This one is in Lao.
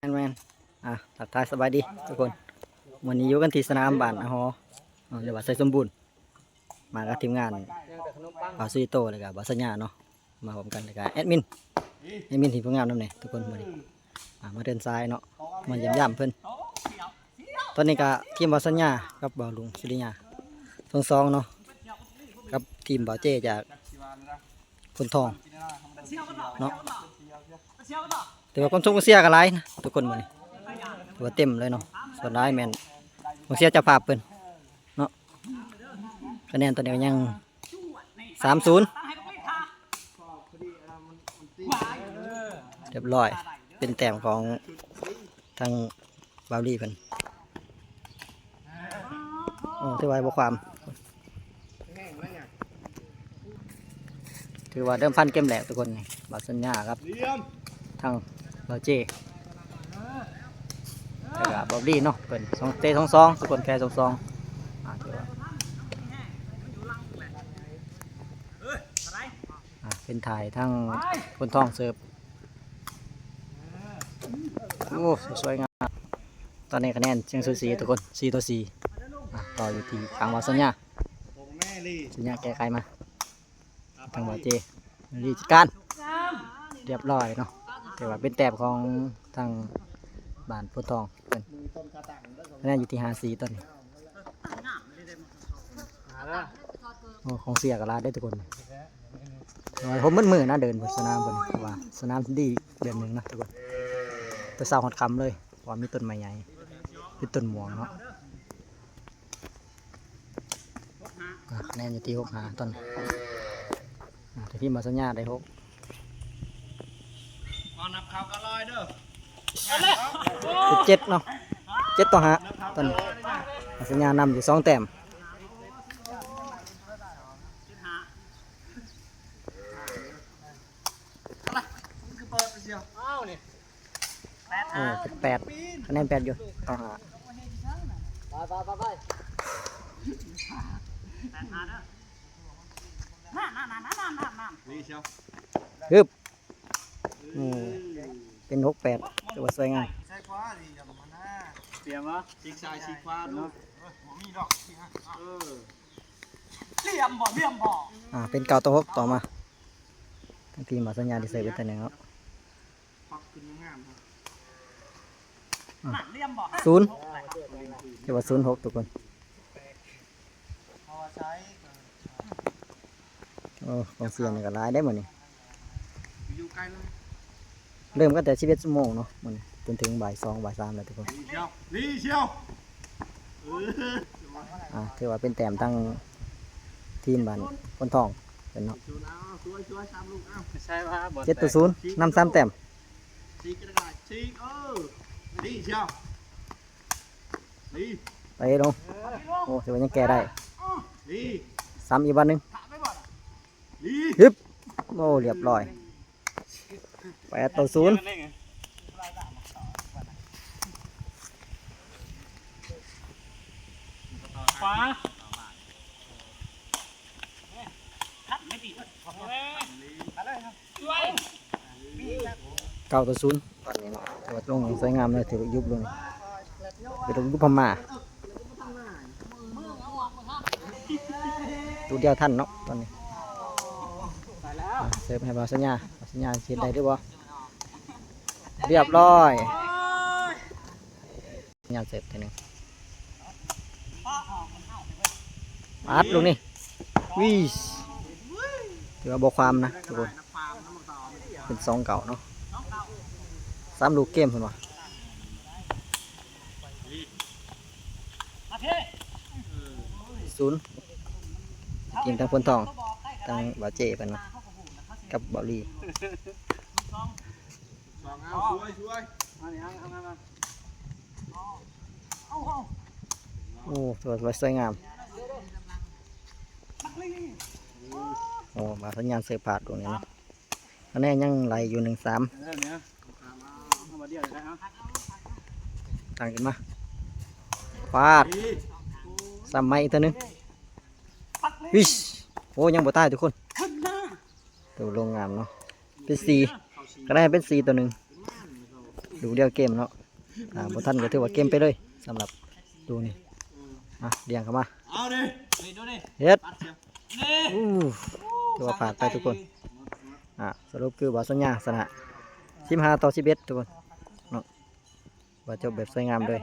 ແມ່ນໆ ອ່າ ທັກທາຍສະບາຍດີທຸກຄົນ. ມື້ນີ້ຢູ່ກັນທີ່ສະໜາມບ້ານອາຫໍ ເອີ ຫຼືວ່າໄຊສົມບູນ ມາກັບທີມງານບ່າວສຸລິໂຕ ແລ້ວກໍບ່າວສັນຍາເນາະ ມາພ້ອມກັນ ແລ້ວກໍແອດມິນ ແອດມິນທີ່ເພິ່ນງາມນຳແດ່ທຸກຄົນ. ມື້ນີ້ ອ່າ ມາເດີນສາຍເນາະ ມາຢ້ຽມຢາມເພິ່ນ. ຕອນນີ້ກໍທີມບ່າວສັນຍາກັບບ່າວລຸງສຸລິຍາ ທັງສອງເນາະ ກັບທີມບ່າວເຈຈາກໂພນທອງເນາະ. ແຕ່ວ່າກອງຊົງກອງເຊຍກໍຫຼາຍນະທຸກຄົນມື້ນີ້ ຖືວ່າເຕັມເລີຍເນາະ. ສ່ວນຫຼາຍແມ່ນກອງເຊຍເຈົ້າພາບເພິ່ນເນາະ. ຄະແນນຕອນນີ້ກໍຍັງ ສາມສູນ ຮຽບຮ້ອຍ ເປັນແຕ້ມຂອງທາງບ່າວລີເພິ່ນ. ໂອ້ ຖືວ່າບໍ່ຄວາມ ຖືວ່າເລີ່ມຟັນເກມແລກທຸກຄົນ. ບ່າວສັນຍາກັບທາງບ່າວເຈ ແລ້ວກໍບ່າວລີເນາະ ເພິ່ນສອງເຕະສອງສອງ ທຸກຄົນແຄສອງສອງ. ອ່າ ຖືວ່າ ອ່າ ເປັນຖ່າຍທາງໂພນທອງເສີບ. ໂອ້ ສວຍງາມ. ຕອນນີ້ຄະແນນຍັງສູສີທຸກຄົນ ສີ່ຕໍ່ສີ່. ອ່າ ຕໍ່ຢູ່ທີ່ທາງບ່າວສັນຍາ ສັນຍາແກ້ໄຂມາ ທາງບ່າວເຈ ລີຈັດການ ຮຽບຮ້ອຍເນາະ. ຖືວ່າເປັນແຕ້ມຂອງທາງບ້ານໂພນທອງເພິ່ນ. ຄະແນນຢູ່ທີ່ຫ້າສີ່ຕອນນີ້. ໂອ້ ກອງເຊຍກໍຫຼາຍເດ້ທຸກຄົນ. ໂອ້ຍ ໂຫ ມືດໆນະ ເດີນບົນສະໜາມເພິ່ນ ເພາະວ່າສະໜາມດີເດືອນໜຶ່ງນະທຸກຄົນ ແຕ່ເຊົ້າຮອດຄ່ຳເລີຍ ເພາະວ່າມີຕົ້ນໄມ້ໃຫຍ່ ເປັນຕົ້ນມ່ວງເນາະ. ອ່າ ຄະແນນຢູ່ທີ່ຫົກຫ້າຕອນນີ້. ອ່າ ທີມບ່າວສັນຍາໄດ້ຫົກ ມານັບເຂົ້າກັນລອຍເດີ ເປັນເຈັດເນາະ ເຈັດຕໍ່ຫ້າຕອນນີ້. ບ່າວສັນຍານຳຢູ່ສອງແຕ້ມ. ໂອ້ ເປັນແປດ ຄະແນນແປດຢູ່ຕໍ່ຫ້າ. ຮຶບ ໂອ້ ເປັນຫົກແປດ ຖືວ່າສວຍງາມ. ຕຽມວະ ຊີກຊ້າຍຊີກຂວາດູ. ເອີ ອ່າ ເປັນເກົ້າຕໍ່ຫົກຕໍ່ມາ. ທາງທີມບ່າວສັນຍາໄດ້ເສີບໄປແຕ່ໜຶ່ງເນາະ. ສູນ ຖືວ່າສູນຫົກທຸກຄົນ. ໂອ້ ກອງເຊຍນີ້ກໍຫຼາຍເດ້ມື້ນີ້. ເລີ່ມກັນແຕ່ສິບເອັດໂມງເນາະ ມື້ນີ້ ຈົນເຖິງບ່າຍສອງ ບ່າຍສາມແລ້ວທຸກຄົນ. ອ່າ ຖືວ່າເປັນແຕ້ມທາງທີມບ້ານໂພນທອງເພິ່ນເນາະ. ເຈັດຕໍ່ສູນ ນຳສາມແຕ້ມ. ໄປລົງ ໂອ້ ຖືວ່າຍັງແກ້ໄດ້. ຊ້ຳອີກບາດໜຶ່ງ. ຮຶບ ໂອ້ ຮຽບຮ້ອຍ ແປດຕໍ່ສູນ. ເກົ້າຕໍ່ສູນຕອນນີ້ເນາະ. ຖືວ່າລົງຢ່າງສວຍງາມເລີຍ ຖືກຍຸບລົງ ເປັນລູກຍຸບພະມ້າ. ໂຕດຽວທັນເນາະຕອນນີ້. ອ່າ ເສີບໃຫ້ບ່າວສັນຍາ ບ່າວສັນຍາຊິເຮັດໄດ້ຫຼືບໍ່? ຮຽບຮ້ອຍ ສັນຍາເສີບເທື່ອໜຶ່ງ. ປາດ ລູກນີ້ ວິ ຖືວ່າບໍ່ຄວາມນະທຸກຄົນ. ເປັນສອງເກົ້າເນາະ ສາມລູກເກມເພິ່ນວ່າ. ສູນ ທີມທາງໂພນທອງ ທາງບ່າວເຈເພິ່ນເນາະ ກັບບ່າວລີ. ໂອ້ ສວຍ ສວຍງາມ. ໂອ້ ມາສັນຍານເສີບພາດຕົງນີ້ເນາະ. ຄະແນນຍັງໄລ່ຢູ່ ໜຶ່ງສາມ. ຕັ້ງຂຶ້ນມາ ປາດ ຊ້ຳໃໝ່ອີກເທື່ອໜຶ່ງ. ວິ ໂອ້ ຍັງບໍ່ຕາຍທຸກຄົນ. ໂຕລົງງາມເນາະ ເປັນສີ່ ຄະແນນເປັນສີ່ຕໍ່ໜຶ່ງ. ດູດຽວເກມເນາະ ອ່າ ບໍ່ທັນກໍຖືວ່າເກມໄປເລີຍ ສຳລັບດູນີ້ ອ່ະ ລຽງເຂົ້າມາ ເອົາເດ້ ເຮັດ ອູ້ ຖືວ່າພາດໄປທຸກຄົນ ອ່າ ສະຫຼຸບຄືບ່າວສັນຍາຊະນະ ສິບຫ້າຕໍ່ສິບເອັດ ທຸກຄົນເນາະ ວ່າຈົບແບບສວຍງາມເລີຍ.